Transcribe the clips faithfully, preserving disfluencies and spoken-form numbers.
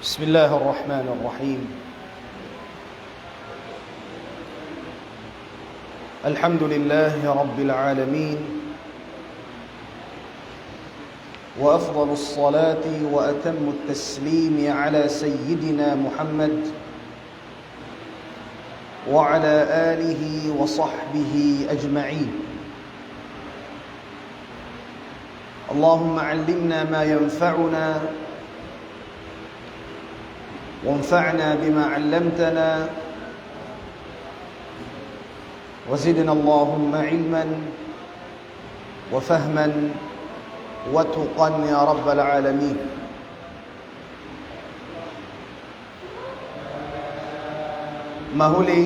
بسم الله الرحمن الرحيم. الحمد لله رب العالمين، وأفضل الصلاة وأتم التسليم على سيدنا محمد وعلى آله وصحبه أجمعين. اللهم علمنا ما ينفعنا، وانفعنا بما علمتنا، وزدنا اللهم علما وفهما وتقى يا رب العالمين. Mahuli,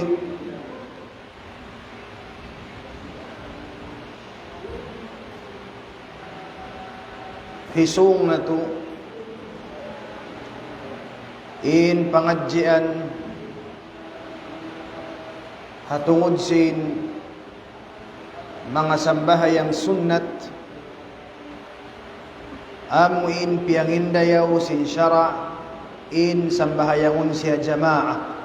hisung natu' in pangadjian ha tungud sin manga sambahayang sunnat, amu in piyangindayaw sin sara' in sambahayangun siya jamaa.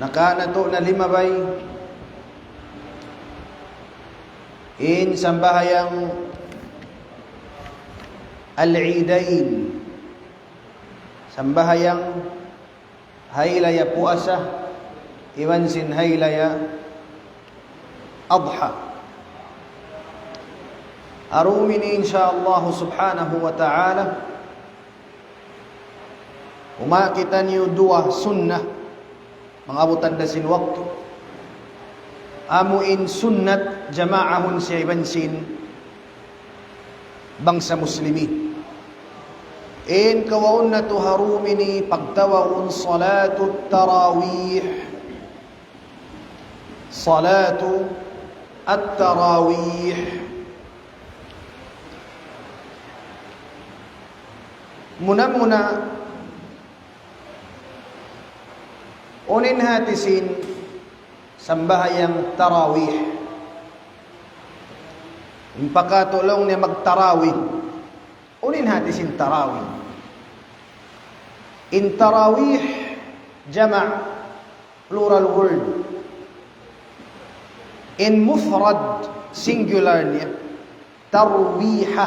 Naka natu' na limabay in sambahayang Al-Idain, sambahayang hailaya puasa iban sin hailaya Adha. Ha dum ini, insya Allah subhanahu wa ta'ala, uma kitaniyu duwa sunnat, manga abutan da sin waktu. Amu in sunnat jamaahun siya iban sin bangsa Muslimin. In kawaun natu' ha dum ini pagtawagun Salatut Tarawih. Salatut Tarawih. Muna-muna, unu in hati sin sambahayang tarawih? In pagkatulung niya magtarawih, unu in hati sin tarawih? In tarawih jama', plural word. In mufrad, singular niya, tarwiha.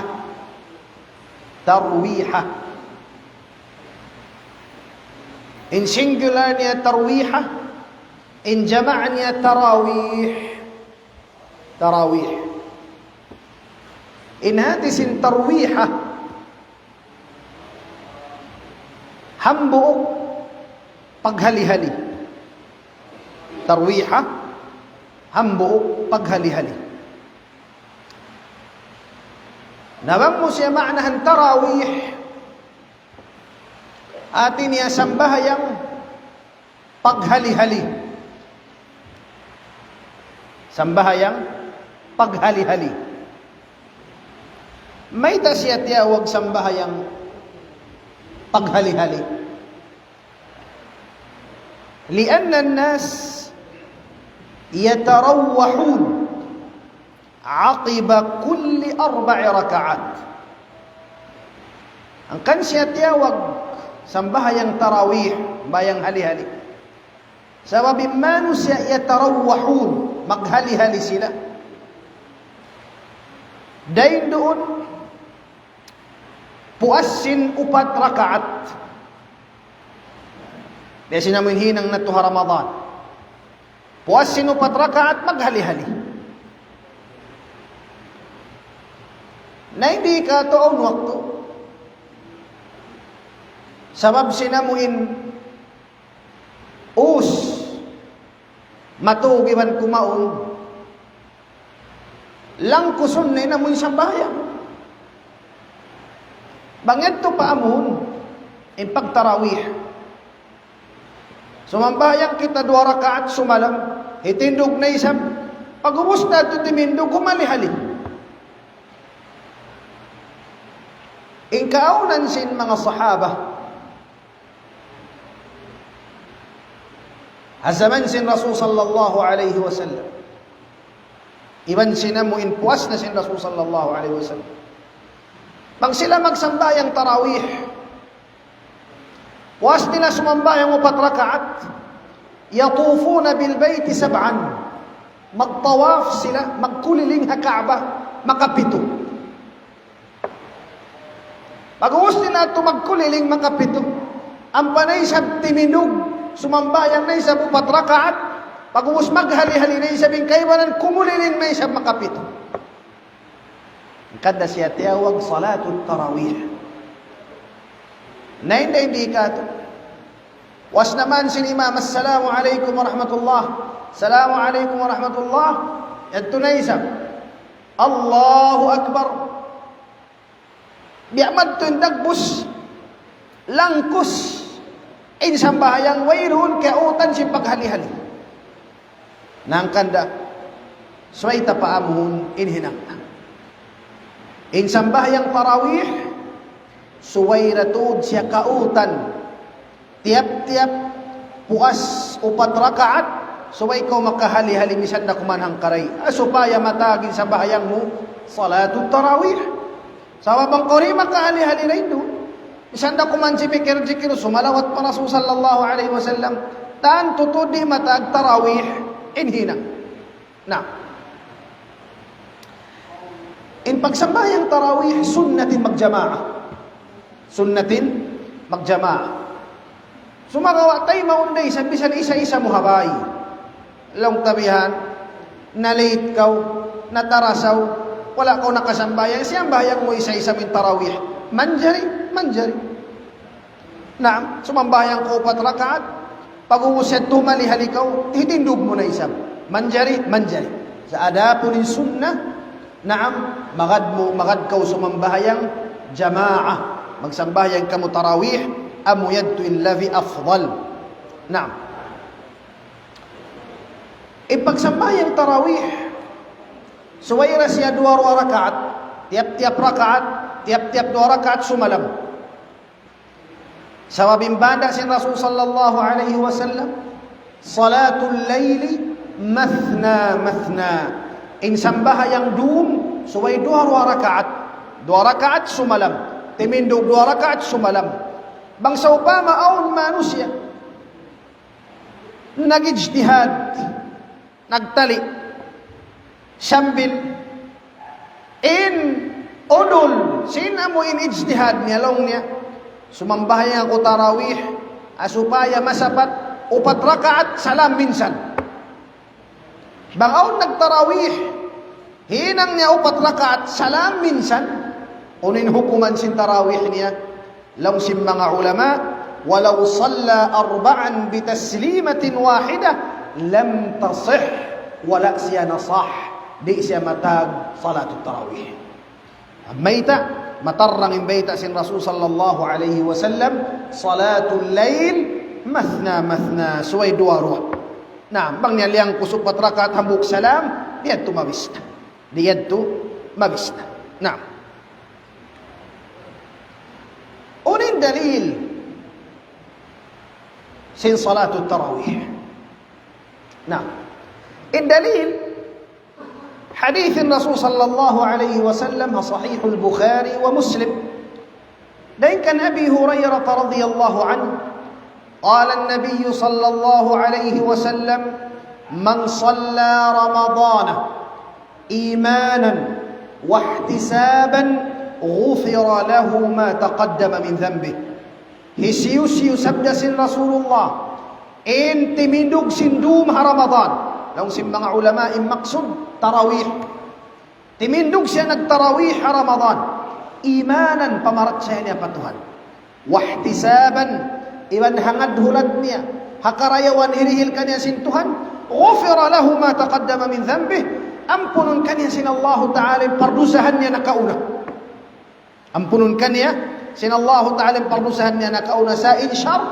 Tarwiha. In singular niya tarwiha, in jama' niya tarawih. Tarawih. In hati sin tarwiha, hambuuk paghali-hali. Tarwiha, hambuuk paghali-hali. Na bang mu siya maanahan tarawih, hati niya sambahayang paghali-hali. Sambahayang paghali-hali. Mayta' siya tiyawag sambahayang paghali-hali? لأن الناس يتروحون عقب كل أربع ركعات. Hangkan siya tiyawag sambahayang tarawih, sambahayang hali-hali. Sabab in manusiya' yatarawwahun, maghali-hali sila. Dayn duun, puas sin upat rakaat. Biya' sin amu in hinang natu' ha Ramadan. Puas sin upat rakaat, maghali-hali. Na di' katu' awn waktu. Sabab sin amu in us, matug iban kumaun, langkusun na in amu in sambahayang. Bang yadtu pa amun in pagtarawih. Sumambahayang kita duwa rakaat sumalam, hitindug na isab. Pag'ubus natu' timindug, humali-hali. In kaawnan sin manga sahaba, ha jaman sin Rasul sallallahu alayhi wasallam, iban sin amu in puas na sin Rasul sallallahu alayhi wasallam. Bang sila magsambahayang tarawih, Puas nila sumambahayang upat rakaat, يطوفون بالبيت سبعا. Magtawaf sila, magkuliling ha Kaaba, makapitu. Pag'ubus nila yadtu magkuliling makapitu, ampa na isab timindug, sumambahayang na isab upat rakaat, pag'ubus maghali-hali na isab in kaibanan, kumuliling na isab makapitu. Hangkan da siya tiyawag salatut tarawih. Na, inda, indi katu'. Puas naman sin imam, "Assalamu alaykum warahmatullah. Assalamu alaykum warahmatullah." Yadtu na isab. Allahu Akbar. Biya' madtu in dagbus, langkus in sambahayang, wayruun kiyautan sin paghali-hali. Na hangkan da, subay ta paamuhun in hinang ta. In sambahayang tarawih, subay da tuud siya kautan. Tiyap-tiyap puas upat rakaat, subay kaw makahali-hali misan da kuman hangkaray. Ah, supaya matag in sambahayang mu salatut tarawih. Sabab bang kaw di' makahali-hali dayn duun, misan da kuman jimikir-jikir, sumalawat pa Rasul sallallahu alayhi wasallam, tantu tuud di' matag tarawih in hinang. Na, in pagsambahayang tarawih, sunnat in magjamaa. Sunnat in magjamaa. Sumagawa' taymaun da isab, misan isa-isa mu ha bay. Laung ta bihan, na-late kaw, natarasaw, wala' kaw nakasambahayang, siyambahayang mu isa-isa mu in tarawih. Manjari, manjari. Naam, sumambahayang kaw upat rakaat, pag'ubus yadtu humali-hali kaw, hitindug mu na isab. Manjari, manjari. Sa' adapun in sunnah, naam, magad mu, magad kaw sumambahayang jamaa. Magsambahayang kamu tarawih, amu yadtu in labi afdal. Naam. In pagsambahayang tarawih, subay da siya duwa-ruwa rakaat, tiyap-tiyap rakaat, tiyap-tiyap duwa rakaat sumalam. Sabab in banda' sin Rasul sallallahu alayhi wasallam, صلاة الليل مثنى مثنى. In sambahayang dum, subay duwa-ruwa rakaat. Duwa rakaat sumalam. Timindug duwa rakaat sumalam. Bang sawpama awn manusiya' nag-ijtihad, nagtali', sambil in udul sin amu in ijtihad niya, laung niya, sumambahayang aku tarawih, ah, supaya masapat upat rakaat salam minsan. Bang awn nagtarawih, hinang niya upat rakaat salam minsan, unu in hukuman sin tarawih niya? Laung sin manga ulama, ولو صلى أربعا بتسليمة واحدة لم تصح, wala' siya nasah, di' siya matag salatut tarawih. Mayta', matarrang in bayta' sin Rasul sallallahu alayhi wasallam, صلاة الليل مثنى مثنى, subay duwa-ruwa. Na, bang niya liyangkus upat rakaat hambuuk salam, di' yadtu mabista. Di' yadtu mabista. Na. Unu in dalil sin salatut tarawih? Na. In dalil, hadith Rasul sallallahu alayhi wasallam, Sahih al-Bukhari wa Muslim. Dayn kan Abi Hurairah radiyallahu anhu, قال النبي صلى الله عليه وسلم: من صلى رمضان إيمانا واحتسابا غفر له ما تقدم من ذنبه. Hisiyu-siyu, sabda sin Rasulullah, in timindug sin dum ha Ramadan. Laung sin manga ulama, in maksud tarawih. Timindug siya nagtarawih ha Ramadan, imanan, pamarachaya niya pa Tuhan, wahtisaban, iban hangad hulad niya ha karayawan hirihil kaniya sin Tuhan, ghufira lahu ma taqaddama min dhanbih, ampunun kaniya sin Allahu Ta'ala in pardusahan niya nakauna. Ampunun kaniya sin Allahu Ta'ala in pardusahan niya nakauna. Sa' in shart,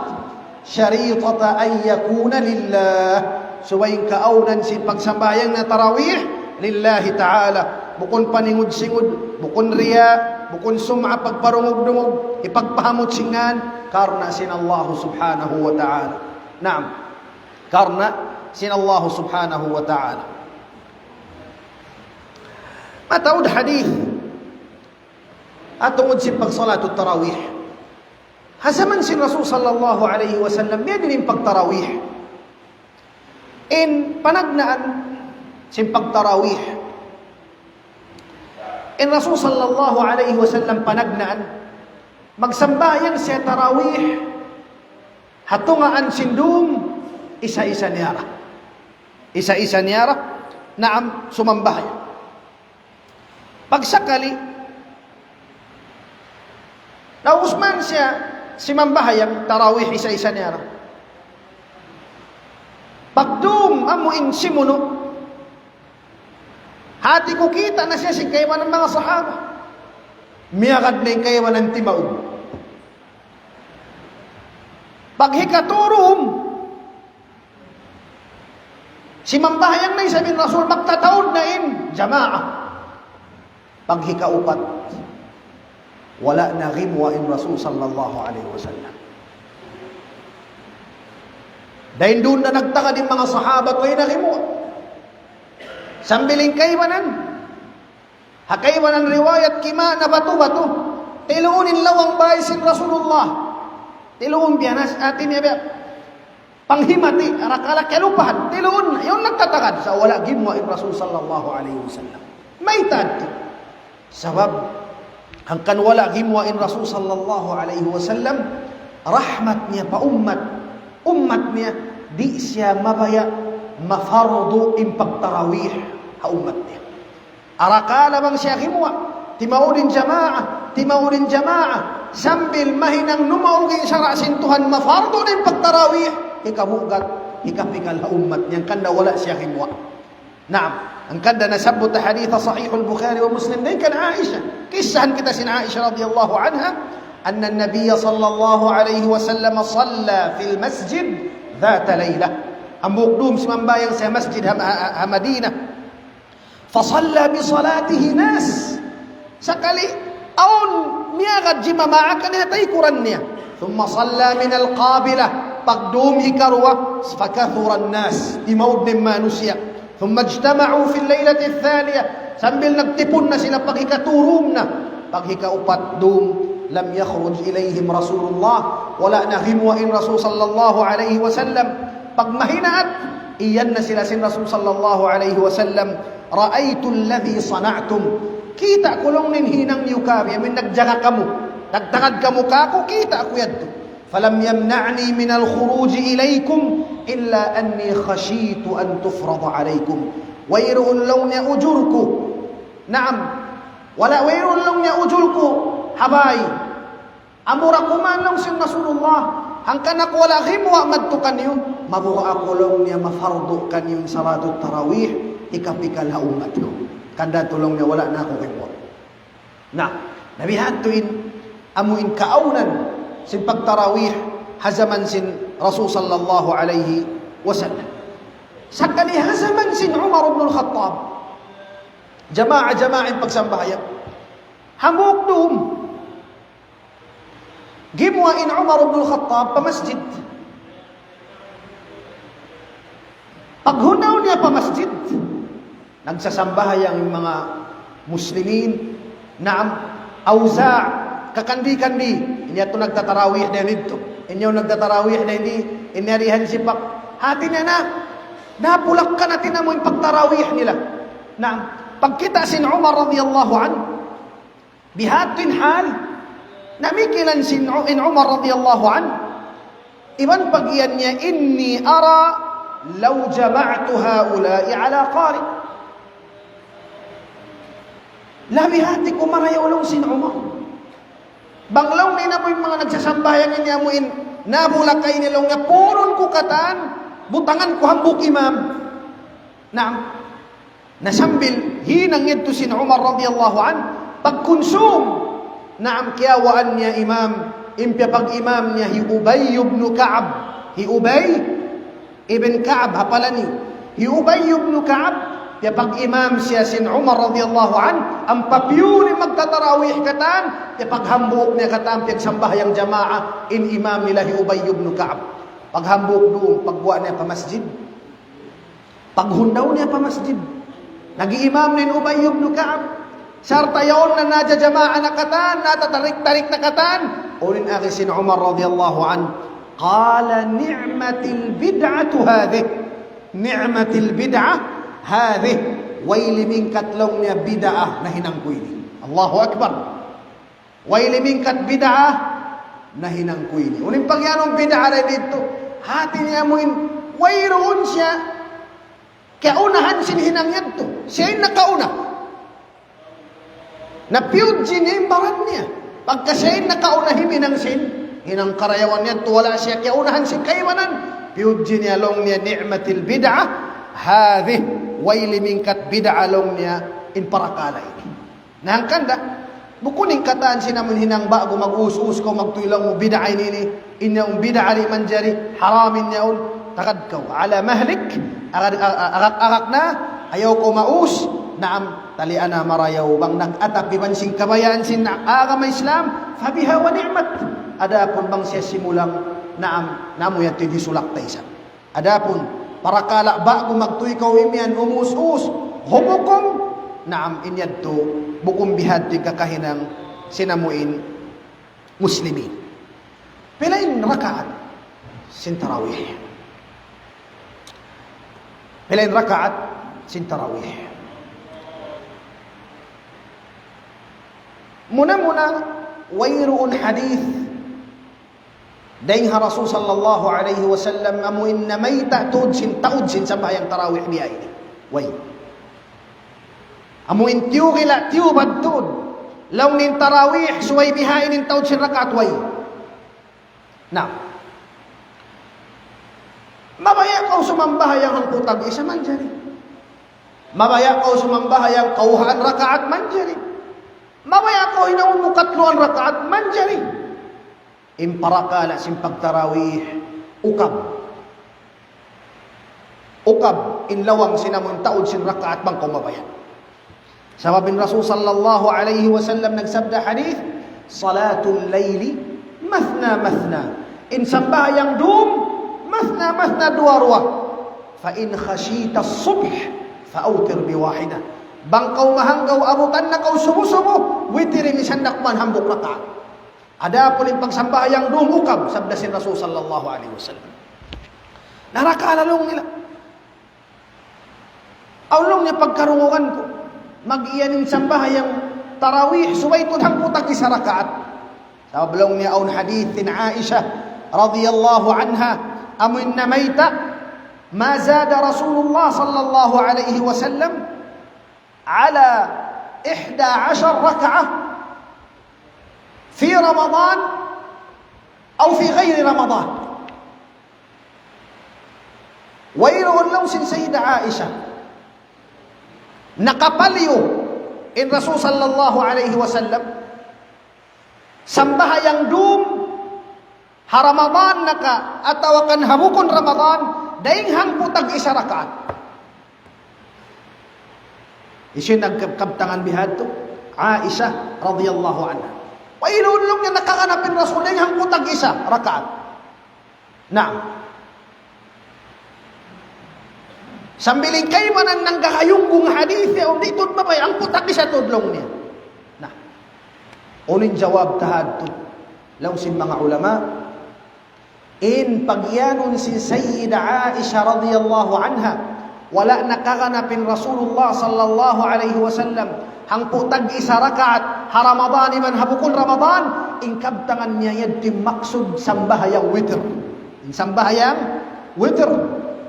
sharitata an yakuna lillah. Subay in kaawnan sin pagsambahayang na tarawih, lillahi ta'ala. Bukun paningud-singud, bukun riya, bukun sum'a, pagparungug-dungug, hipagpahamut sin ngan, karna' sin Allahu subhanahu wa ta'ala. Naam. Karna' sin Allahu subhanahu wa ta'ala. Mataud hadith ha tungud sin pagsalatut tarawih. Ha jaman sin Rasul sallallahu alayhi wasallam, biya' diin in pagtarawih. In panagnaan sin pagtarawih. In Rasul sallallahu alayhi wasallam panagnaan, magsambahayang siya tarawih, ha tungaan sin dum, isa-isa niya ra. Isa-isa niya ra, naam, sumambahayang. Pagsakali, nausman siya simambahayang tarawih isa-isa niya ra. Pagdum amu in simunu', hati ku kita' na siya sin kaibanan manga sahaba. Miyagad na in kaibanan timaud. Paghikatu dum, simambahayang na isab in Rasul, magtataud na in jamaa. Paghikaupat, wala' na gimuwa' in Rasul sallallahu alayhi wasallam. Dayn duun na nagtagad in manga sahabat, way na gimuwa'. Sambil in kaibanan, ha kaibanan riwayat, kima' na batu-batu. Tiluun in lawang bāy sin Rasulullah. Tiluun biya' na, hati niya biya' panghimati, arakala' kalupahan. Tiluun, yaun nagtatagad. Sa' wala' gimuwa' in Rasul sallallahu alayhi wasallam. Mayta' yadtu? Sabab, hangkan wala' gimuwa' in Rasul sallallahu alayhi wasallam, rahmat niya pa ummat. Ummat niya, di' siya mabaya' mafardu in pagtarawih ha ummat niya. Arakala' bang siya gimuwa', timaud in jamaa, timaud in jamaa, sambil mahinang numaug in sara' sin Tuhan, mafardu na in pagtarawih, hikabugat, hikapikal ha ummat niya, hangkan da wala' siya gimuwa'. Naam, hangkan da nasabbut ha hadith sahih al-Bukhari wa Muslim, dayn kan Aisha. Kissahan kita sin Aisha radiyallahu anha, أن النبي صلى الله عليه وسلم صلى في المسجد ذات ليلة. Hambuuk dum simambahayang siya masjid ha, ha, ha Madinah. فصلى بصلاته ناس. Sakali, awn miyagad jimamaa kaniya ha taykuran niya. ثم صلى من القابلة. Pagdum hikaruwa, فكثر الناس. Timaud na in manusiya'. ثم اجتمعوا في الليلة الثانية. Sambil nagtipun na sila paghikatu dum na. Paghikaupat dum, لم يخرج إليهم رسول الله. Wala' na gimuwa' in Rasul sallallahu alayhi wasallam. Pagmahinaat, iyan na sila sin Rasul sallallahu alayhi wasallam, رأيت الذي صنعتم. Kita' ku laung niya in hinang niyu kāku', amu in nagjaga kamu. Nagtagad kamu kāku', kita' ku yadtu. فلم يمنعني من الخروج إليكم إلا أني خشيت أن تفرض عليكم. Wayruun laung niya ujur ku. Naam. Wala', wayruun laung niya ujur ku ha bāy. Amura ku man laung sin Rasulullah, hangkan aku wala' gimuwa' madtu kaniyu, mabaya' aku laung niya mafardu kaniyu in salatut tarawih, hikapikal ha ummat ku. Hangkan da tuud laung niya wala' na aku gimuwa'. Na, na bihadtu in, amu in kaawnan sin pagtarawih ha jaman sin Rasul sallallahu alayhi wasallam. Sakali ha jaman sin Umar ibn al-Khattab, jamaa-jamaa in pagsambahayang. Hambuuk dum, gimuwa' in Umar ibn al-Khattab pa masjid. Paghundaw niya pa masjid, nagsasambahayang in manga muslimin, naam, awza', kakandi-kandi, in yadtu nagtatarawih dayn didtu, in yaun nagtatarawih dayn di, in yari hansipak, hati niya na, napulak-an hati niya amu in pagtarawih nila. Naam, pagkita' sin Umar radiyallahu anhu, bihadtu in hal, namikilan sin U-, in Umar radiyallahu anhu, iban pag-iyan niya, إني أرى لو جمعت هؤلاء على قارئ. Labi hati ku marayaw laung sin Umar. Bang laung niya amu in manga nagsasambahayang ini amu in, nabulak ini laung niya, purun ku katan, butangan ku hambuuk imam. Naam. Na sambil hinang yadtu sin Umar radiyallahu anhu, pagkunsum, naam, kiyawaan niya imam, in piyapag-imam niya hi Ubay ibn Ka'ab. Hi Ubay ibn Ka'ab, hapalan niyu. Hi Ubay ibn Ka'ab, piyapag-imam siya sin Umar radiyallahu anhu, ampa piyu in magtatarawih katan, piyapaghambuuk niya katan, piyagsambahayang jamaa, in imam nila hi Ubay ibn Ka'ab. Paghambuuk duun, pagguwa' niya pa masjid. Paghundaw niya pa masjid, nag-iimam na in Ubay ibn Ka'ab. Sarta' yaun na najajamaa na katan, natatarik-tarik na katan. Unu in agi sin Umar radiyallahu anhu, قال: نعمة البدعة هذه. نعمة البدعة هذه. Way limingkat laung niya bid'ah nahinang ku ini. Allahu Akbar. Way limingkat bid'ah nahinang ku ini. Unu in pagiyanun bid'ah dayn didtu? Hati niya amu in wayruun siya kaunahan sin hinang yadtu. Siya in nakauna. Na piyudji niya in baran niya. Pagka siya in nakauna himinang sin hinang karayawan yadtu, wala' siya kaunahan sin kaibanan. Piyudji niya laung niya نعمة البدعة هذه. Way limingkat bid'ah laung niya in parakala' ini. Na hangkan da, bukun in katan sin amun hinang ba'gu mag-us-us kaw magtuy laung mu bid'ah ini, ini. In yaun bid'ah di' manjari, haram in yaun, tagad kaw. على مهلك, agak-agak na, ayaw kaw maus, naam, talian na marayaw bang nag-atap iban sin kabayaan sin agama Islam, فبها ونعمت. Adapun bang siya simulang, naam, na amu yan tigisulak ta isab. Adapun parakala' ba'gu magtuy kaw imiyan umus-us, humukum, naam, in yadtu, bukun bihadtu in kakahinang sin amuin Muslimin. Pila in rakaat sin tarawih? Pila in rakaat sin tarawih? Muna-muna, wayruun hadith dayn ha Rasul sallallahu alayhi wasallam, amu in namayta' tuud sin taud sin sambahayang tarawih niya ini. Way. Amu in tiyugila', tiyubad tuud. Laung niya in tarawih, subay bihaini in taud sin rakaat, way. Na. Mabaya' kaw sumambahayang hangpu' tag-isa, manjari. Mabaya' kaw sumambahayang kawhaan rakaat, manjari. Mabaya' kaw hinangun mu katluan rakaat, manjari. In parakala' sin pagtarawih, ukab. Ukab in lawang sin amun taud sin rakaat bang kaw mabaya'. Sabab in Rasul sallallahu alayhi wasallam nagsabda hadith, صلاة الليل مثنى مثنى. In sambahayang dum, مثنى مثنى, duwa-ruwa. فإن خشيت الصبح فأوتر بواحدة. Bang kaw mahanggaw abutan na kaw subu-subu, witiri misan da kuman hambuuk rakaat. Adapun in pagsambahayang dum ukab, sabda sin Rasul sallallahu alayhi wasallam. Na rakaat laung nila. Awn laung niya pagkarungugan ku. Mag-iyan in sambahayang tarawih, subay tuud hangpu' tag-isa rakaat. Sabab laung niya awn hadith sin Aisha radiyallahu anha, amu in namayta', ما زاد رسول الله صلى الله عليه وسلم على إحدى عشر ركعة في رمضان أو في غير رمضان. Wayruun laung sin Sayyidah Aisha nakapaliyu in Rasul sallallahu alayhi wasallam sambahayang dum ha Ramadan na ka, atawa kan ha bukun Ramadan, dayn hangpu' tag-isa rakaat. Hisiyu in nagkabtangan bihadtu? Aisha radiyallahu anha. Wayruun laung niya nakaganap in Rasul dayn hangpu' tag-isa rakaat. Naam. Sambil in kaibanan nanggahayunggung hadith yaun, di' tuud mabaya', hangpu' tag-isa tuud laung niya. Na. Unu in jawab ta hadtu? Laung sin manga ulama, in pagiyanun sin Sayyidah Aisha radiyallahu anha, wala' nakaganap in Rasulullah sallallahu alayhi wasallam hangpu' tag-isa rakaat ha Ramadan iban ha bukun Ramadan, in kabtangan niya yadtu in maksud sambahayang witr. In sambahayang witr.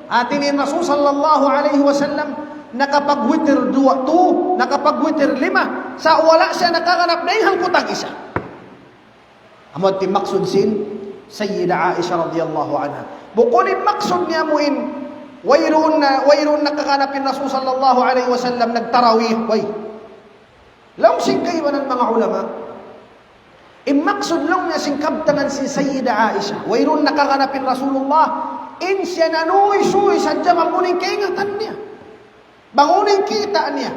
Hati niya in Rasul sallallahu alayhi wasallam nakapag-witr duwa, tu, nakapag-witr lima. Sa' wala' siya nakaganap dayn hangpu' tag-isa. Amu yadtu in maksud sin Sayyidah Aisha radiyallahu anha. Bukun in maksud niya amu in wayruun na, wayruun nakaganap in Rasul sallallahu alayhi wasallam nagtarawih, way. Laung sin kaibanan manga ulama, in maksud laung niya sin kabtangan sin Sayyidah Aisha, wayruun nakaganap in Rasulullah, in siya nanuysuy sadja bang unu in kaingatan niya. Bang unu in kita' niya.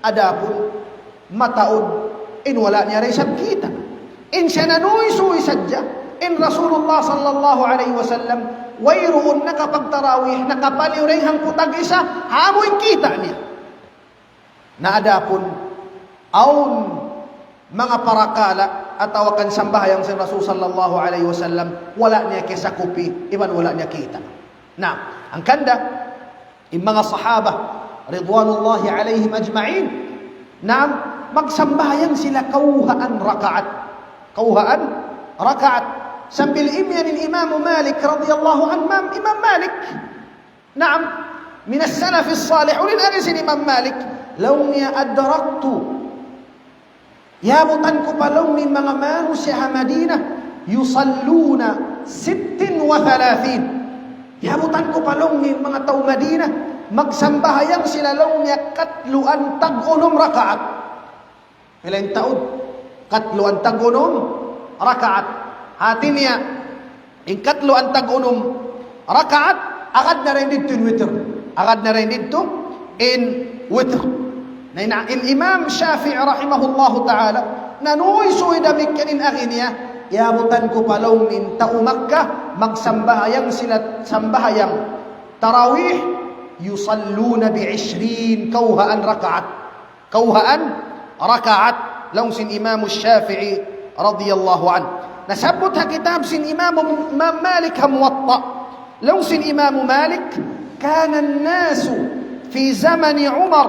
Adapun mataud, in wala' niya da isab kita'. In siya nanuysuy sadja, in Rasulullah sallallahu alayhi wasallam, wayruun nakapagtarawih, nakapaliyu dayn hangpu' tag-isa, ha amu in kita' niya. Na adapun, awn manga parakala' atawa kan sambahayang sin Rasul sallallahu alayhi wasallam, wala' niya kiyasakupi, iban wala' niya kita'. Na, hangkan da, in manga sahaba, ridwanullahi alayhim ajma'in, naam, magsambahayang sila kawhaan rakaat. Kawhaan rakaat. Sambil imiyan in Imam Malik radiyallahu anhu, Imam, Imam Malik. Naam, من السلف الصالح, uli na sin Imam Malik, laung niya أدركت, yabutan ku pa laung niya in manga manusiya' ha Madina, يصلون ست وثلاثين. Yabutan ku pa laung niya in manga tau Madina, magsambahayang sila laung niya katluan tag-unum rakaat. Pila in taud? Katluan tag-unum rakaat. Hati niya, in katluan tag-unum rakaat, agad na dayn didtu in witr. Agad na dayn didtu in witr. Na in, in Imam Shafi'i rahimahullahu ta'ala, nanuysuy damikkiyan in agi niya, yabutan ku pa laung niya in tau Makkah, magsambahayang sila, sambahayang tarawih, يصلون بعشرين, kawhaan rakaat. Kawhaan rakaat, laung sin Imam Shafi'i radiyallahu anhu. Nasabbut ha kitab sin Imam, Imam Malik ha Muwatta. Laung sin Imam Malik, كان الناس في زمن عمر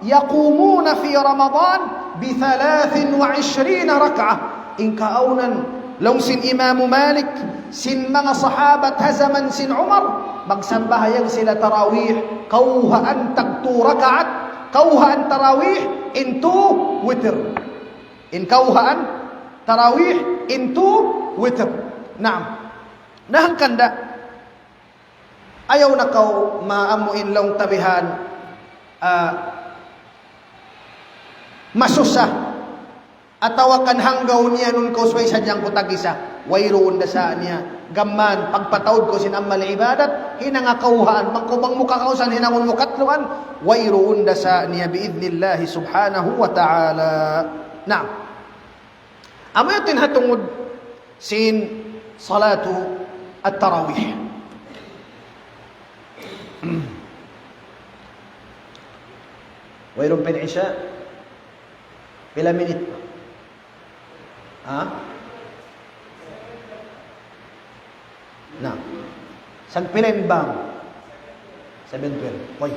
يقومون في رمضان بثلاث وعشرين ركعة. In kaawnan, laung sin Imam Malik, sin manga sahabat ha jaman sin Umar, magsambahayang sila tarawih, kawhaan tag tu rakaat, kawhaan tarawih, in tu witr. In kawhaan tarawih, in tu witr. Naam. Na hangkan da, ayaw na kaw maamu in laung ta bihan, ah, masusa, atawa kan hanggaw niya nun kaw subay sadja ku tag-isa. Wayruun da sa niya. Gam mayan, pagpataud kaw sin amal ibadat, hinanga kawhaan, bang kaw bang mu kakawsan, hinangun mu katluan, wayruun da sa niya bi'idhnillahi subhanahu wa ta'ala. Naam. Amu yadtu in ha tungud sin salatu at-tarawih. Wayruun pa in Isha? Pila minit pa? Ha? Na. Sag pila in bang? Seven twelve. Uy.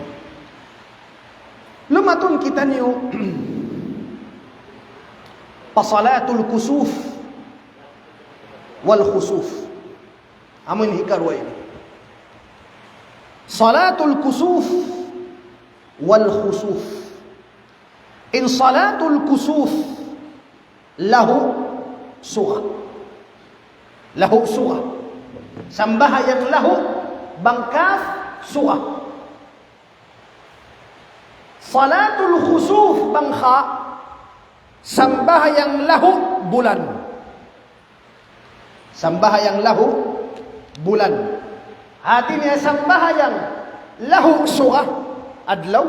Lumatun kitaniyu pa salatul kusuf wal khusuf. Amu in hikaruwa ini. Salatul kusuf wal khusuf. In salatul kusuf, lahu suga. Lahu suga. Sambahayang lahu bang kaf suga. Salatul khusuf bang kha, sambahayang lahu bulan. Sambahayang lahu bulan. Hati niya sambahayang lahu suga adlaw,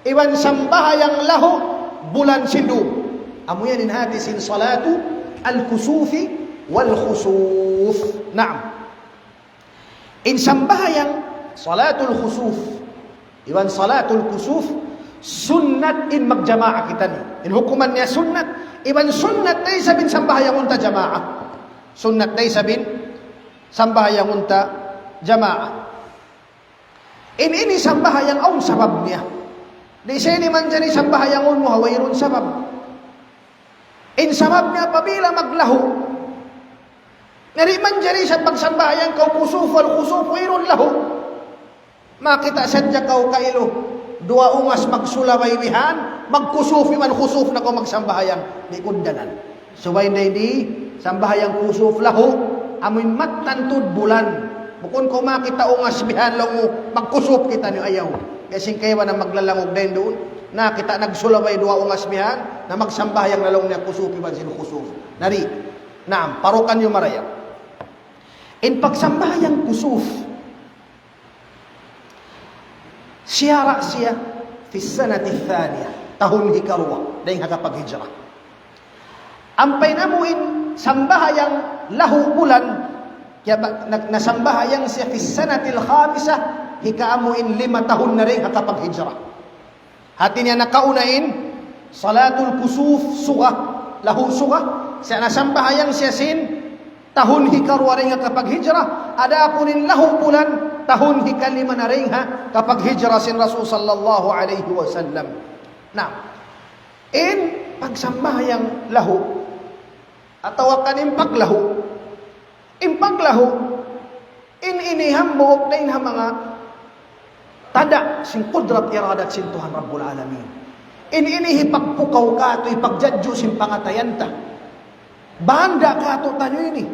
iban sambahayang lahu bulan sin dum. Amu yan in hati sin salatu al-kusufi wal khusuf. Naam. In sambahayang salatul khusuf iban salatul kusuf, sunnat in magjamaa kitaniyu. In hukuman niya sunnat, iban sunnat da isab in sambahayangun ta jamaa. Sunnat da isab in sambahayangun ta jamaa. In ini sambahayang awn sabab niya. Di' sa ini manjari sambahayangun mu ha wayruun sabab. In sabab niya apabila maglahu. Na di' manjari sa pagsambahayang kaw kusuf wal khusuf, wayruun lahu. Makakita' sadja kaw kailu, duwa ungas magsulabay bihan, magkusuf iban khusuf na kaw magsambahayang, di' kugdanan. Subay da ini, sambahayang kusuf lahu, amu in mattan tuud bulan. Bukun kaw makakita' ungas bihan laung mu, magkusuf kitaniyu, ayaw. Biya' sin kaibanan maglalangug dayn duun. Nakita' nagsulabay duwa ungas bihan, na magsambahayang na laung niya kusuf iban sin khusuf. Na di'. Naam, parukan niyu marayap. In pagsambahayang kusuf, siyara' siya fi sanati thaniya, tahun hikaruwa, dayn ha kapaghijra. Ampa in amu in sambahayang lahu bulan, kaya ba, na, nasambahayang siya fi sanatil khamisa, hikaamu in lima tahun na dayn ha kapaghijra. Hati niya nakauna in salatul kusuf suga. lahu suga, siya nasambahayang siya sin tahun hikaruwa dayn ha kapaghijra, adapun in lahu bulan, tahun hikalima na dayn ha kapaghijra sin Rasul sallallahu alayhi wasallam. Na, in pagsambahayang lahu, atawa kan in paglahu, in paglahu, in ini hambuuk dayn ha manga tanda' sin kudrat iradat sin Tuhan Rabbul Alamin. In ini hipagpukaw katu', hipagjadju sin pangatayan ta. Banda katu' taniyu ini.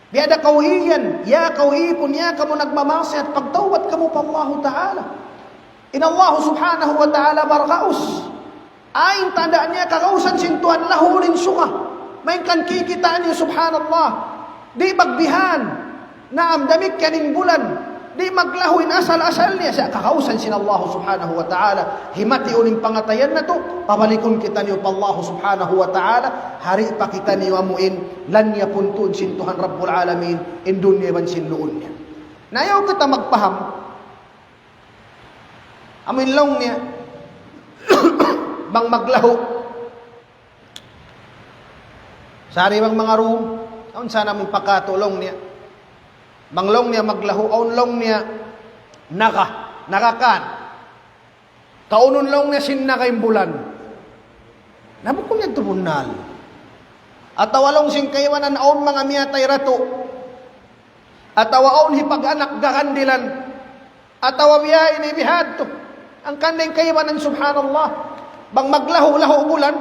Biya' da kaw iyan, ya kaw ipun, ya kamu nagmamaksiyat, pagtawbat kamu pa Allahu Ta'ala. In Allahu Subhanahu wa Ta'ala bargaus. Awn tanda' niya kagausan sin Tuhan, lahu in suga. Malayngkan kikita' niyu, subhanallah. Di' magbihan. Naam, damikkiyan in bulan. Di' maglahu in asal-asal niya. Sa' kagausan sin Allah Subhanahu wa Ta'ala. Himatiun in pangatayan natu', pabalikun kitaniyu pa Allah Subhanahu wa Ta'ala. Hari pa kitaniyu amuin, lanyapun tuud sin Tuhan Rabbul Alamin, in dunya iban sin luun niya. Na ayaw kita magpaham, amuin laung niya, bang maglahu. Sari bang manga Rum, awn sana amuin pakatu laung niya. Bang laung niya maglahu, awn laung niya naga, naga kan. Kaunun laung niya sin naga in bulan. Na bukun yadtu bunnal. Atawa laung sin kaibanan awn manga miyatay datu'. Atawa awn hipag-anak gagandilan. Atawa biya' ini bihadtu. Hangkan da in kaibanan, subhanallah. Bang maglahu-lahu bulan.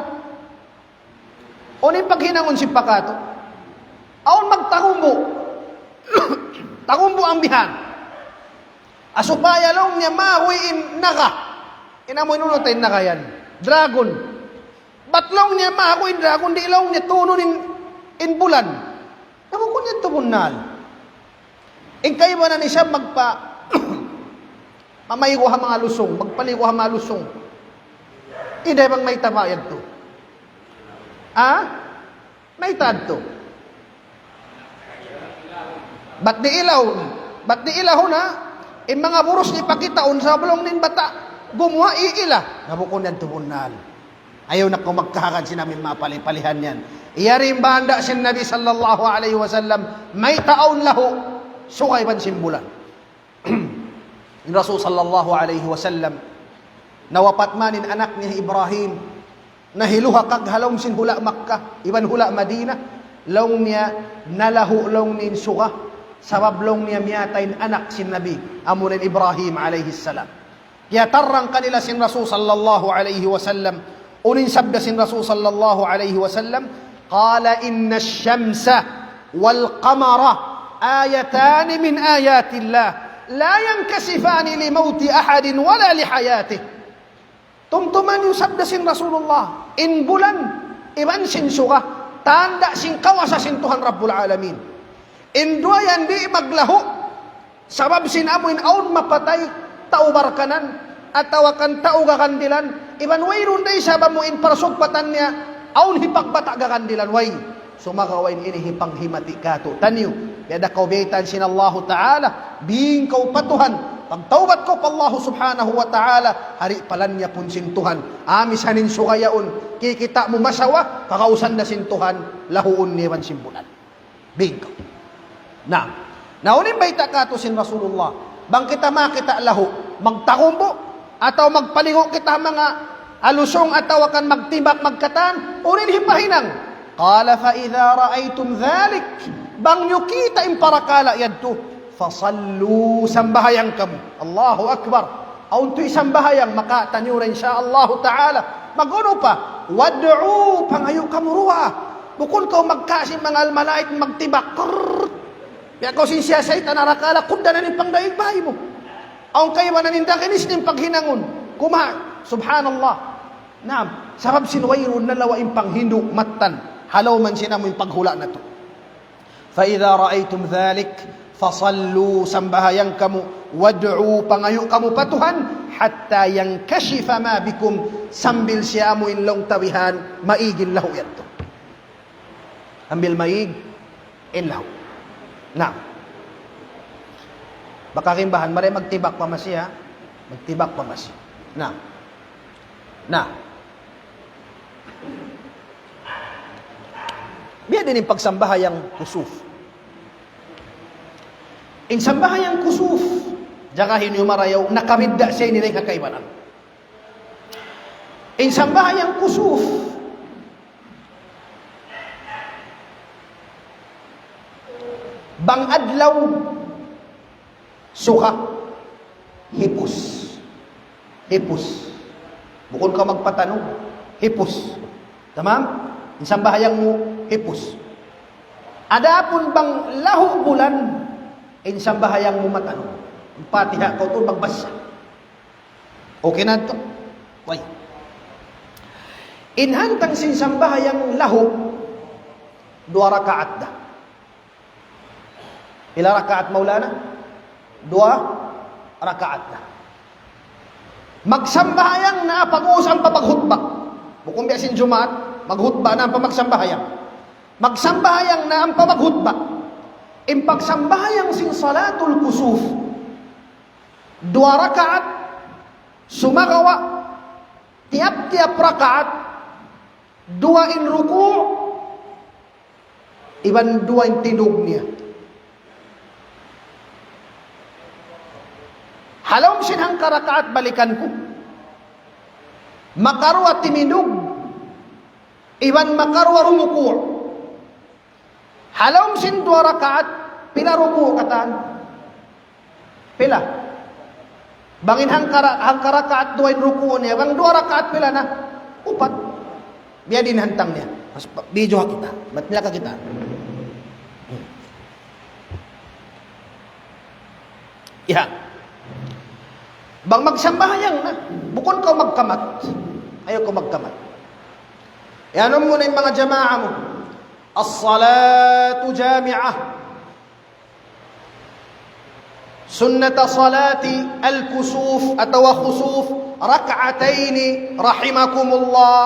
Unu in paghinangun sin pakatu? Awn magtagumbu'. Tagumbu' ambihan. Supaya laung niya mahuy in naga. In amuin unu ta in naga yan? Dragon. Bat laung niya mahuy in dragon, di' laung niya tunun in, in bulan. Na bukun yadtu bunnal. In kaibanan isab magpa-, mamaligu ha manga lusung, magpaligu ha manga lusung. Inday bang mayta' ba yadtu? Ha? Mayta' yadtu? Bat di' ilahun? Bat di' ilahun, ha? In manga burus niya pakitaun sabab laung niya in bata' gumuwa' iila. Na bukun yadtu bunnal. Ayaw na kaw magkahagad sin amuin manga pali-palihan yan. Yari in banda' sin Nabi sallallahu alayhi wasallam, mayta' awn lahu, suga iban sin bulan. In Rasul sallallahu alayhi wasallam, nawapat man in anak niya Ibrahim, nahiluhakag ha lawm sin hula' Makkah, iban hula' Madinah, laung niya nalahu laung niya in suga, sabab laung niya miyatay in anak sin Nabi, amuna in Ibrahim alayhi salam. Kiyatarrang kanila sin Rasul sallallahu alayhi wasallam. Unu in sabda sin Rasul sallallahu alayhi wasallam, قال إن الشمس والقمر آيتان من آيات الله لا ينكسفان لموت أحد ولا لحياته. Tumtuma niyu sabda sin Rasulullah, in bulan, iban sin suga, tanda' sin kawasa sin Tuhan Rabbul Alamin. In duwa yan di' maglahu, sabab sin amuin awn mapatay, tau barkanan, atawa kan tau gagandilan, iban wayruun da isab amuin parsugpatan niya, awn hipagbata' gagandilan, way. Sumagawa' in ini hipanghimati katu' taniyu. Biya' da kaw biyaytaan sin Allahu Ta'ala, bing kaw pa Tuhan, pagtawbat kaw pa Allahu Subhanahu wa Ta'ala, hari pa lanyapun sin Tuhan. Amu sa in suga yaun, kikita' mu masawa, kagausan na sin Tuhan, lahuun niya iban sin bulan. Bing kaw. Na, na unu in bayta' katu' sin Rasulullah, bang kita makakita' lahu, magtagumbu', atawa magpaligu' kita manga ha lusung atawa kan magtibak magkatan, unu in hipahinang? قال فإذا رأيتم ذلك, bang niyu kita' in parakala' yadtu, فصلوا, sambahayang kamu. Allahu Akbar. Awn tuud sambahayang, makataniyu ra, insya Allahu Ta'ala. Mag-unu pa? وادعوا, pangayu' kamu duwaa. Bukun kaw magkasi mangal malait magtibak. Krrrr. Biya' kaw sin siya saytan arakala', kudda na in pangdaig bay mu. Awn kaibanan in daginis in paghinangun. Kuma, subhanallah. Naam, sabab sin wayruun nalawa' in panghindu' mattan. Halaw man sin amu in paghula' natu'. فإذا رأيتم ذلك فصلوا, sambahayang kamu, وادعوا, pangayu' kamu pa Tuhan, حتى ينكشف ما بكم, sambil siya amu in laung ta bihan, maig in lahu yadtu. Sambil maig in lahu. Na. Baka kimbahan, mari magtibak pa masi, ha? Magtibak pa masi. Na. Na. Biya' diin in pagsambahayang kusuf. In sambahayang kusuf, jagahi niyu marayaw, nakabidda' siya ini dayn ha kaibanan. In sambahayang kusuf, bang adlaw, suka, hipus. Hipus. Bukun kaw magpatanug, hipus. Tamam? In sambahayang mu, hipus. Adapun bang lahu' bulan, in sambahayang mu matanug. Fatiha kaw tuud magbasa. Okay na yadtu? Way. In hantang sin sambahayang lahu', duwa rakaat da. Pila rakaat, Maulana? Duwa rakaat na. Magsambahayang na pag-ubus ampa maghutba. Bukun biya' sin Jumaat, maghutba na ampa magsambahayang. Magsambahayang na ampa maghutba. In pagsambahayang sin salatul kusuf, duwa rakaat, sumagawa', tiyap-tiyap rakaat, duwa in ruku', iban duwa in tindug niya. Ha lawm sin hangka rakaat balikan ku, makaruwa timindug, iban makaruwa rumuku'. Ha lawm sin duwa rakaat, pila ruku' katan? Pila? Bang in hangka ra-, hangka rakaat duwa in ruku' niya, bang duwa rakaat pila na? Upat. Biya' diin hantang niya. Mas pa-, video ha kita. Bat nila ka kita. Iya. Bang magsambahayang na, bukun kaw magkamat. Ayaw kaw magkamat. Iyanun mu na in manga jamaa mu. الصلاة جامعة. سنة صلاة الكسوف أو خسوف ركعتين رحمكم الله.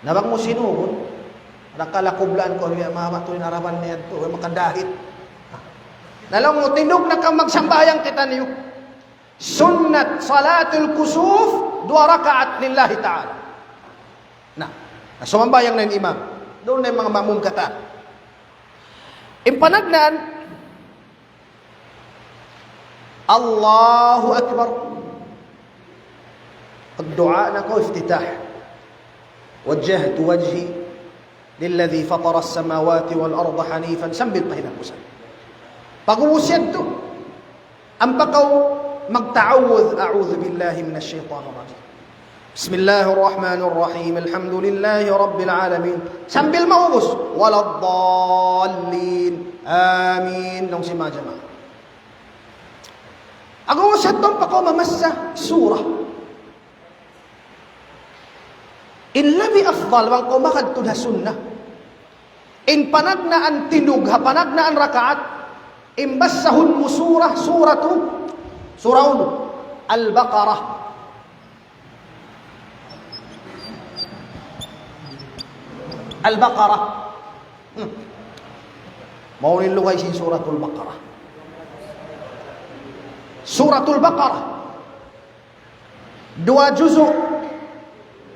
Na bang mu sinugud, nakalakublaan ku, biya' mama tuud in araban niya tuud, makadahit. Na laung mu, tindug na kaw magsambahayang kitaniyu. Sunnat salatul kusuf, duwa rakaat lillahi ta'ala. Na, na sumambahayang na in imam. Duun na in manga ma'mum katan. In panagnaan, Allahu Akbar. Pagduwaa na kaw iftitah. وجهت وجهي للذي فطر السماوات والأرض حنيفا. Sambil pa hinapusan. Pag-ubus yadtu, ampa kaw magta'awudh, أعوذ بالله من الشيطان الرجيم. بسم الله الرحمن الرحيم. الحمد لله رب العالمين. Sambil maubus, ولا الضالين. آمين. Laung sin manga jamaa. Pag-ubus yadtu ampa kaw mamassa surah. In labi afdal, bang kaw makadtu ha sunnah. In panagnaan tindug, ha panagnaan rakaat, in basahun mu surah, suratu, surah unu? Al-Baqarah. Al-Baqarah. Hmm. Mawn in lugay sin Suratul Baqarah. Suratul Baqarah. Duwa juzu'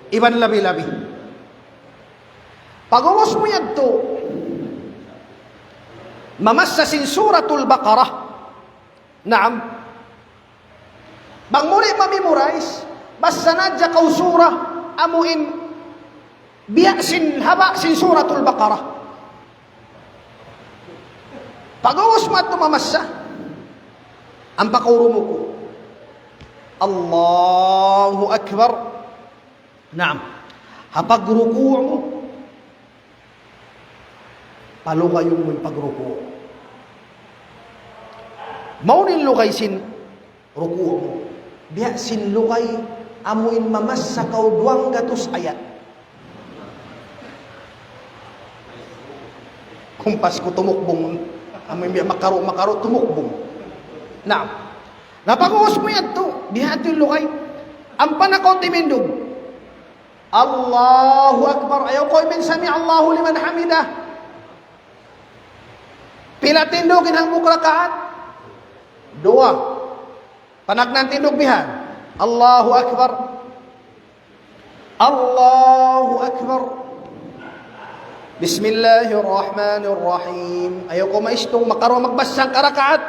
iban labi-labi. Pag-ubus mu yadtu, mamassa sin Suratul Baqarah. Naam. Bang mu di' ma-memorize, bassa na hadja kaw surah, amu in biya' sin haba' sin Suratul Baqarah. Pag-ubus mu yadtu mamassa, ampa kaw rumuku'. Allahu Akbar. Naam. Ha pagruku' mu, palugayun mu in pagruku'. Mawn in lugay sin ruku' mu. Biya' sin lugay amu in mamassa kaw duwanggatus ayat. Kumpas ku tumukbung. Amu in biya' makaru', makaru' tumukbung. Naam. Na pag-ubus mu yadtu, biya' hādtu in lugay. Ampa na kaw timindug. Allahu Akbar. Ayaw kaw imin سمع الله لمن حمده. Pila tindug in hambuuk rakaat? Duwa. Panagnaan tindug bihan. Allahu Akbar. Allahu Akbar. بسم الله الرحمن الرحيم. Ayaw kaw maistung, makaruwa magbasa hangka rakaat.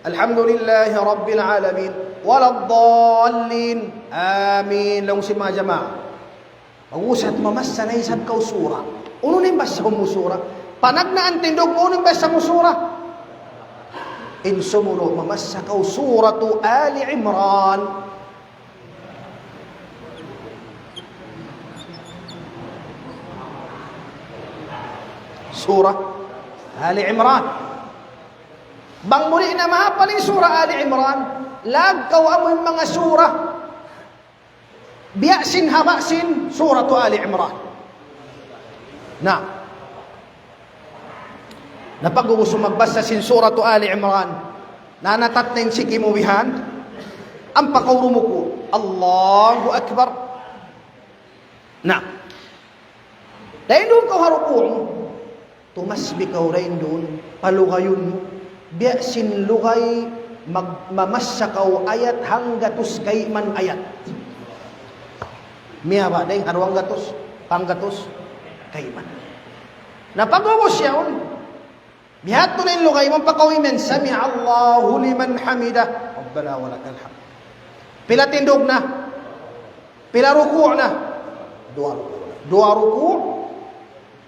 الحمد لله رب العالمين ولا الضالين آمين. Laung sin manga jamaa. Pag-ubus mamassa na isab kaw sura. Unu in basa mu sura? Panagnaan tindug mu, unu in basa mu sura? In sumunu' mamassa kaw suratu Ali Imran. Sura Ali Imran. Bang mu di' na mahapal in sura Ali Imran, lag kaw amu in manga sura biya' sin haba' sin suratu Ali Imran. Na, na pag-ubus magbasa sin suratu Ali Imran, na natat na in siki mu bihan, ampa kaw rumuku'. Allahu Akbar. Na, dayn duun kaw ha ruku', tumasbih kaw dayn duun, palugayun mu. Biya' sin lugay mag-, mamassa kaw ayat hanggatus kayman ayat. Miyababa' dayn ha duwanggatus, hanggatus kayman. Na pag-ubus yaun, bihadtu na in lugay mu, ampa kaw imiyan, سمع الله لمن حمده ربنا ولك الحمد. Pila tindug na? Pila ruku' na? Duwa ruku'. Duwa ruku',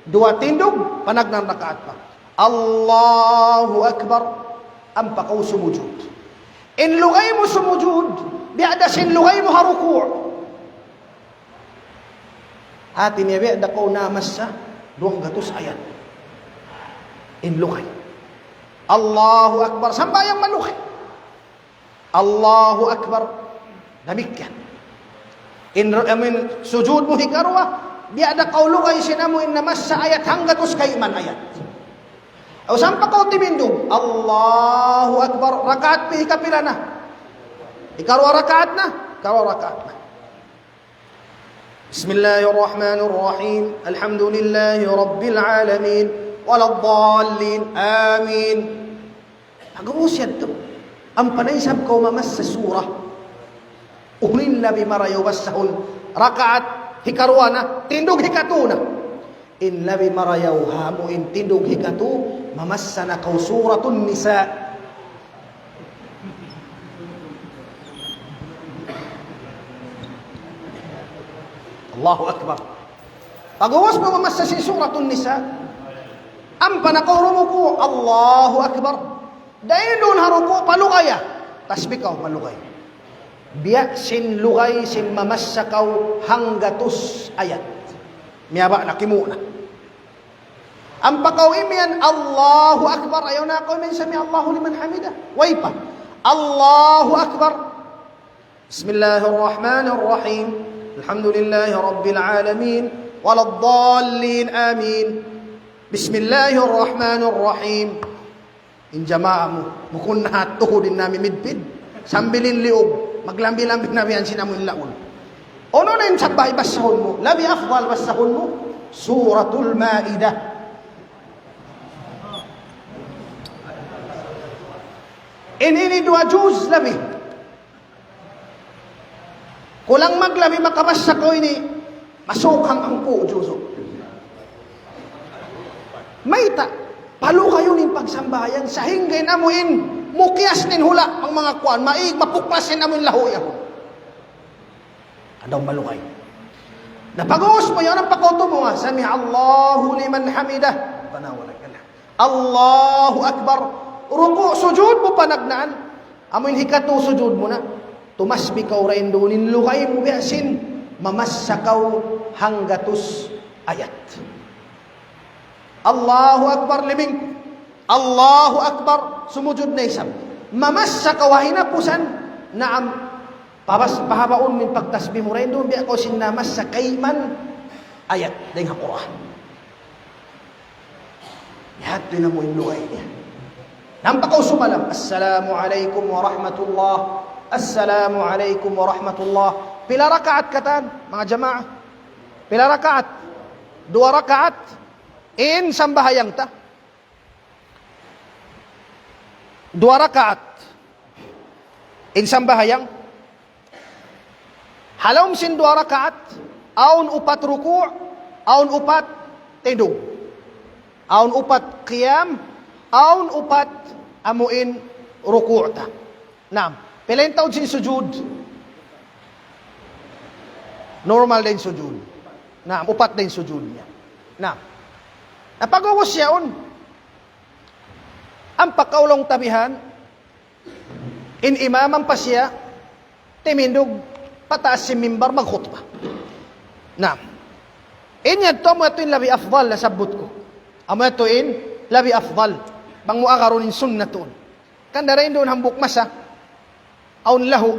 duwa tindug, panagnaan rakaat pa. Allahu Akbar, ampa kaw sumujud. In lugay mu sumujud, biya' da sin lugay mu ha ruku'. Hati niya biya' da kaw namassa duwanggatus ayat. In lugay. Allahu Akbar, sambahayang malugay. Allahu Akbar. Damikkiyan. In, amu in sujud mu hikaruwa, biya' da kaw lugay sin amu in namassa ayat hanggatus kayman ayat. Aw sampa kaw timindug, Allahu Akbar, rakaat pi hikapila na? Hikaruwa rakaat na, hikaruwa rakaat na. بسم الله الرحمن الرحيم الحمد لله رب العالمين ولا الضالين آمين. Pag-ubus yadtu, ampa na isab kaw mamassa sura. Unu in labi marayaw basahun? Rakaat hikaruwa na, tindug hikatu na. In labi marayaw ha amu in tindug hikatu, mamassa na kaw Suratun Nisa. Allahu Akbar. Pag-ubus mu mamassa sin Suratun Nisa, ampa na kaw rumuku', Allahu Akbar. Dayn duun ha ruku', palugaya. Tasbih kaw, palugay. Biya' sin lugay sin mamassa kaw hanggatus ayat. Miyababa' na, kimu' na. Ampa kaw imiyan, Allahu Akbar. Ayaw na kaw imiyan, سمع الله لمن حمده. Way pa. Allahu Akbar. بسم الله الرحمن الرحيم الحمد لله رب العالمين ولا الضالين آمين بسم الله الرحمن الرحيم. In jamaa mu, bukun na ha tuhud in nami midpid. Sambil in liyug, maglambi-lambi na biya' sin amu in laung. Unu na in sambahayang basahun mu? Labi afdal basahun mu Suratul Maidah. In ini duwa juz labi. Kulang maglabi makabassa kaw ini, masuk hangpu' juzu. Mayta', palugayun in pagsambahayang, sahingga in amu in mukiyas in hula', manga, manga kuwan, maig, mapuklas in amu in lahu' yaun. Andaw malugay. Na pag-ubus mu yan, ampa kaw tumunga', سمع الله لمن حمده ربنا ولك الحمد. Allahu Akbar. Ruku', sujud mu panagnaan. Amu in hikatu sujud mu na. Tumasbih kaw dayn duun, in lugay mu biya' sin mamassa kaw hanggatus ayat. Allahu Akbar, liming. Allahu Akbar, sumujud na isab. Mamassa kaw ha hinapusan, naam, pabas-, pahabaun mu in pagtasbih mu dayn duun, biya' kaw sin namassa kayman ayat dayn ha Qur'an. Yadtu na amu in lugay niya. Nampa kaw sumalam, السلام عليكم ورحمة الله. السلام عليكم ورحمة الله. Pila rakaat katan, manga jamaa? Pila rakaat? Duwa rakaat. In sambahayang ta. Duwa rakaat. In sambahayang. Ha lawm sin duwa rakaat, awn upat ruku', awn upat Tindug. Awn upat qiyam, awn upat amuin ruku' ta. Naam. Pila in taud sin sujud? Normal da in sujud. Naam, upat da in sujud niya. Naam. Na pag'ubus yaun, ampa kaw laung ta bihan, in imam ampa siya, timindug pataas sin mimbar magkhutba. Naam. In yadtu amu yadtu in labi afdal nasabbut ku. Amu yadtu in labi afdal. Bang mu agarun in sunnat tuud. Kan dayn duun hambuuk masa, awn lahu.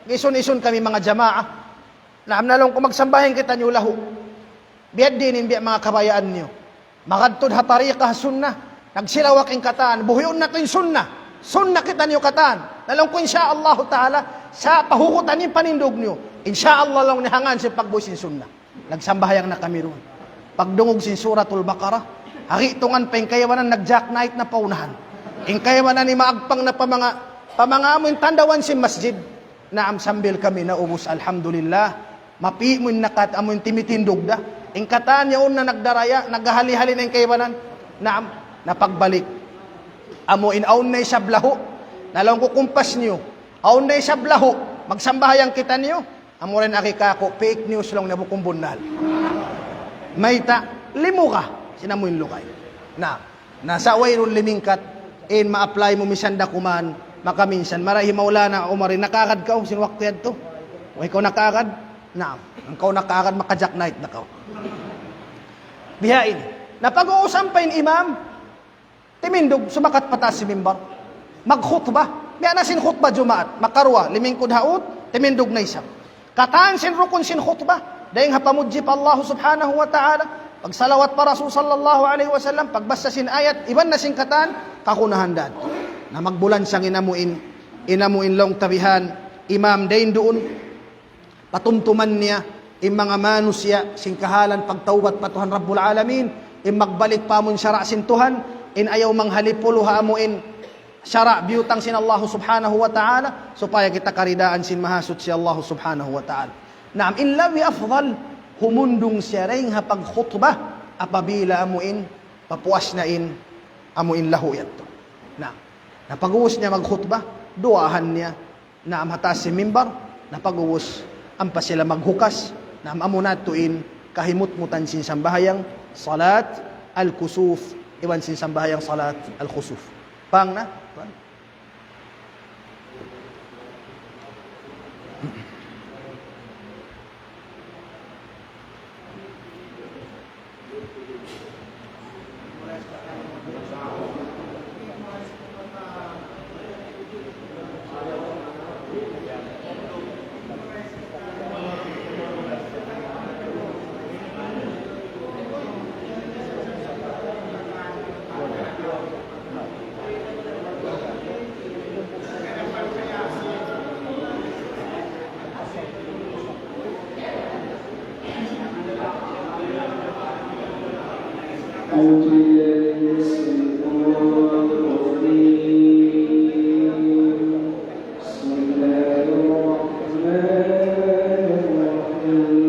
Isun-isun kami manga jamaa. Naam, na laung ku magsambahayang kitaniyu lahu. Biya' diin in biya' manga kabayaan niyu. Magadtud ha tariqa ha sunnah. Nagsilawak in katan. Buhiun natu' in sunnah. Sunnah kitaniyu katan. Na laung ku, insya Allah ta'ala, sa' pahugutan in panindug niyu. Insya Allah laung niya hangkan sin pagbuhis sin sunnah. Nagsambahayang na kami duun. Pagdungug sin Suratul Baqarah, ha gi'tungan pa in kaibanan nag-jackknife na pa unahan. In kaibanan imaagpang na pa manga, pa manga amu in tandawan sin masjid. Naam, sambil kami naubus, alhamdulillah. Mapi' mu in nakat amu in timitindug da. In katan yaun na nagdaraya, naghahali-hali na in kaibanan. Naam, na pagbalik. Amu in awn na isab lahu. Na laung ku kumpas niyu. Awn na isab lahu. Magsambahayang kitaniyu. Amu ra in agi kāku', fake news laung niya bukun bunnal. Mayta', limuga, sin amu in lugay. Na, na sa' wayruun limingkat, in ma-apply mu misan da kuman, makaminsan. Marayaw hi Maulana Umar, in nakaagad kaw, sin waktu yadtu. Way kaw nakaagad? Naam, bang kaw nakaagad, maka-jackknife na kaw. Bihaini. Na pag'ubus ampa in imam, timindug, sumakat pataas sin mimbar. Magkhutba. Biya' na sin khutba Jumaat. Makaruwa, limingkud ha ut, timindug na isab. Katan sin rukun sin khutba. Dayn ha pamudji pa Allah subhanahu wa ta'ala. Pagsalawat pa Rasul sallallahu alayhi wasallam. Pagbasa sin ayat. Iban na sin katan, kagunahan da. Na magbulansang in amu in, in amu in laung ta bihan. Imam dayn duun. Patumtuman niya in manga manusiya' sin kahalan pagtawbat pa Tuhan Rabbul Alamin, in magbalik pa amun sara' sin Tuhan, in ayaw manghalipulu ha amu in sara' biyutang sin Allah Subhanahu wa Ta'ala, supaya kita karidaan sin Mahasuchi Allah Subhanahu wa Ta'ala. Naam, in labi afdal, humundung siya dayn ha pagkhutba, apabila amu in, papuas na in, amu in lahu yadtu. Naam, na pag'ubus niya magkhutba, duwaahan niya, naam, ha taas sin mimbar, na pag'ubus, ampa sila maghukas, naam, amu na tuud in kahimutmutan sin sambahayang salat al-kusuf, iban sin sambahayang salat al-khusuf. Paham na? أعوذ بالله من الشيطان الرجيم. بسم الله الرحمن الرحيم.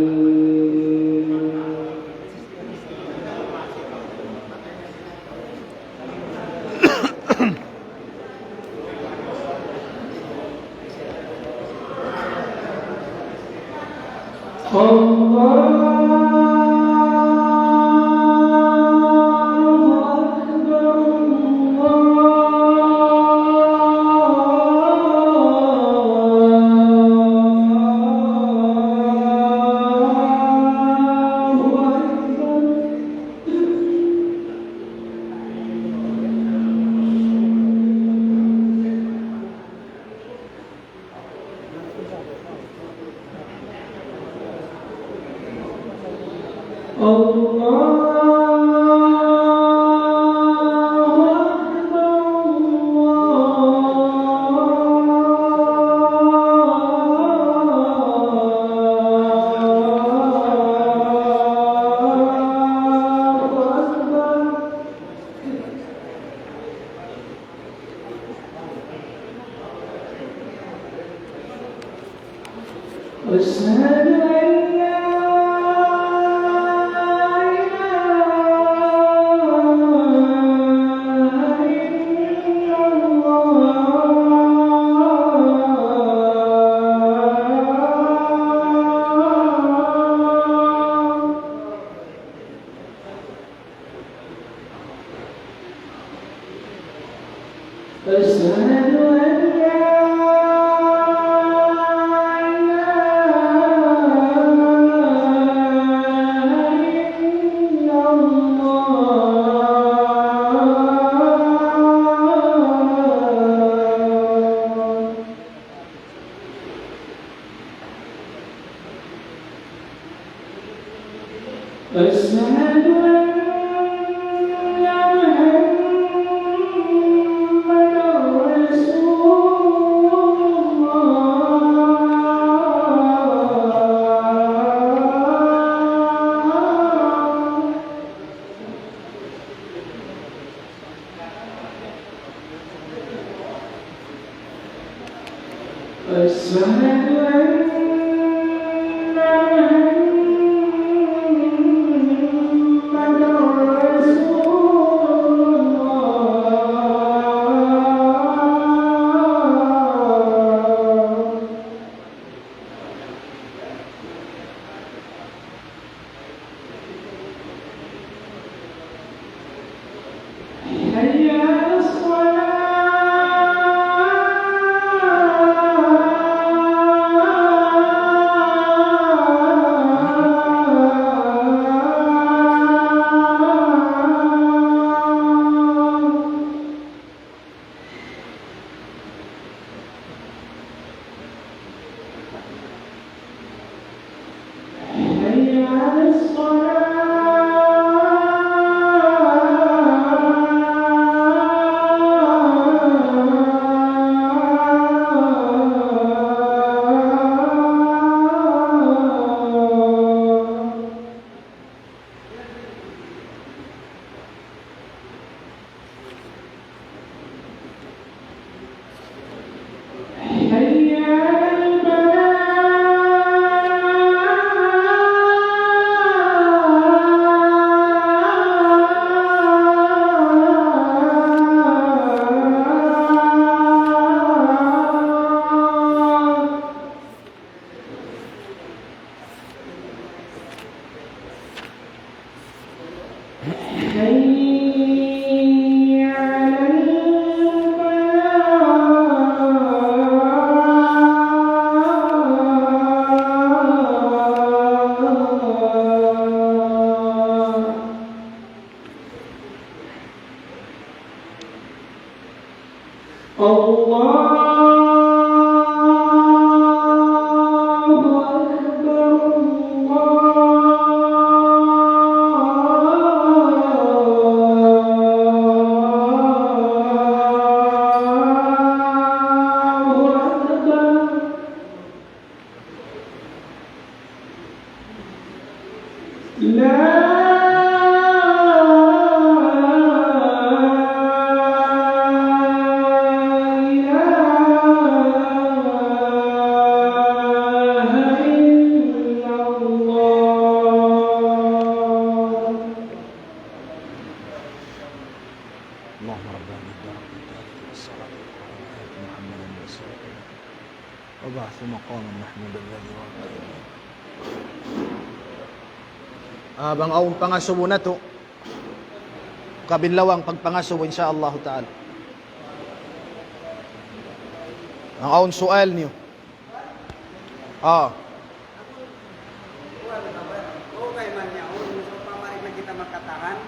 أشهد أن لا إله أشهد أن لا إله إلا الله. أشهد أن محمدا رسول الله. أشهد أن محمدا رسول الله. حي على الصلاة. حي على الصلاة. حي على الفلاح. حي على الفلاح. الله أكبر، الله أكبر. لا إله إلا الله. اللهم ربنا لك الدعوة التامة والصلاة القائمة آت محمدا الوسيلة والفضيلة وابعثه مقاما محمودا الذي وعدته. Ah, bang awn pangasubu natu', kabinlawang pagpangasubu, insya Allah ta'ala. Bang awn sual niyu. Ah. Okay man niya, oh, so pamarik na kita makatahan.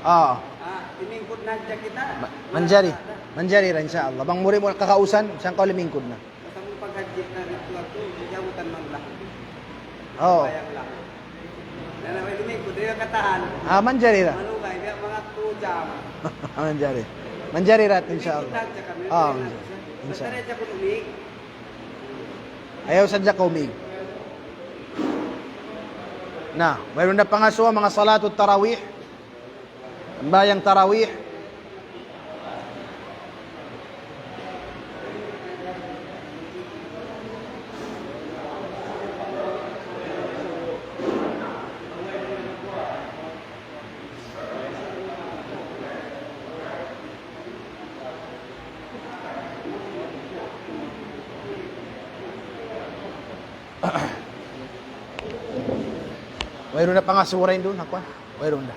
Ah. Ah, timingkud na hadja kita. Ma-, manjari. Manjari ra, insya Allah. Bang muri mu kakausan, siyang kaw limingkud na. Basta mu paghadji na didtu atu, di' jabutan man lang. Oo. Bayang lang. Na, na, limingkud, di' na katahan. Ah, manjari ra. Manugay, biya' manga two jam. Manjari. Manjari ra, insya Allah. Limingkud na hadja kami. Ah, manjari. Insya Allah. Basta di' hadja kaw umig. Ayaw sadja kaw umig. Na, wayruun na pangasubu, manga salatut tarawih. Sambahayang tarawih. Wayruun na pangasubu ra duun, ha kuwan? Wayruun na.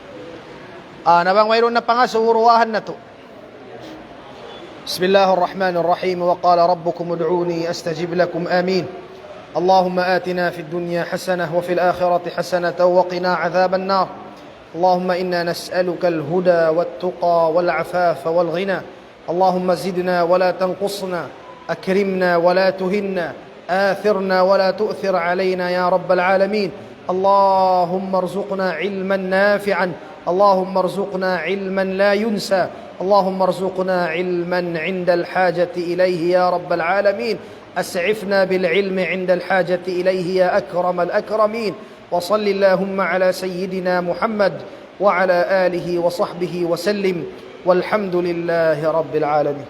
Ah, na bang wayruun na pangasubu, duwaahan natu'. بسم الله الرحمن الرحيم. وقال ربكم ادعوني أستجب لكم. آمين. اللهم آتنا في الدنيا حسنة وفي الآخرة حسنة وقنا عذاب النار. اللهم إنا نسألك الهدى والتقى والعفاف والغنى. اللهم زدنا ولا تنقصنا، أكرمنا ولا تهنا، آثرنا ولا تؤثر علينا يا رب العالمين. اللهم ارزقنا علما نافعا، اللهم ارزقنا علما لا ينسى، اللهم ارزقنا علما عند الحاجة إليه يا رب العالمين. أسعفنا بالعلم عند الحاجة إليه يا أكرم الأكرمين. وصل اللهم على سيدنا محمد وعلى آله وصحبه وسلم، والحمد لله رب العالمين.